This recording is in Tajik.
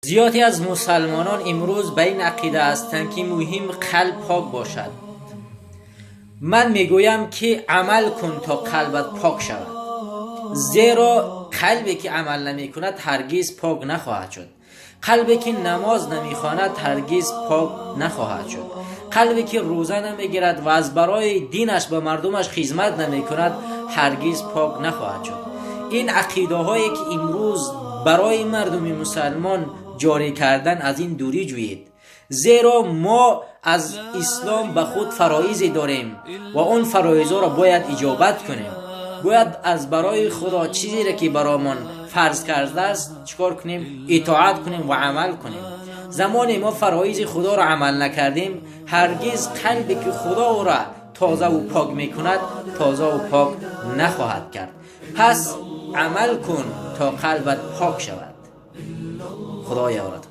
Зиёде аз мусалмонон имрӯз ба ин ақида ҳастанд, ки муҳим қалб пок бошад. Ман мегӯям, ки амал кун, то қалбат пок шавад, зеро қалбе ки амал намекунад, ҳаргиз пок нахоҳад шуд. Қалбе ки намоз намехонад, ҳаргиз пок нахоҳад шуд. Қалбе ки рӯза намегирад ва аз барои динаш ба мардумаш хизмат намекунад, ҳаргиз пок нахоҳад шуд. Ин ақидаҳое ки имрӯз барои мардуми мусалмон ҷорӣ кардан, аз ин дурӣ ҷӯед, зеро мо аз ислом ба худ фароизе дорем ва он фароизҳоро бояд иҷобат кунем. Бояд аз барои Худо чизере ки баромон фарз кардааст, чикор кунем? Итоат кунем ва амал кунем. Замоне мо фароизи Худоро амал накардем, ҳаргиз қалбе ки Худо ӯро тозаву пок мекунад, тозаву пок нахоҳад кард. Пас амал кун, то қалбат пок шавад. Худо ёрат.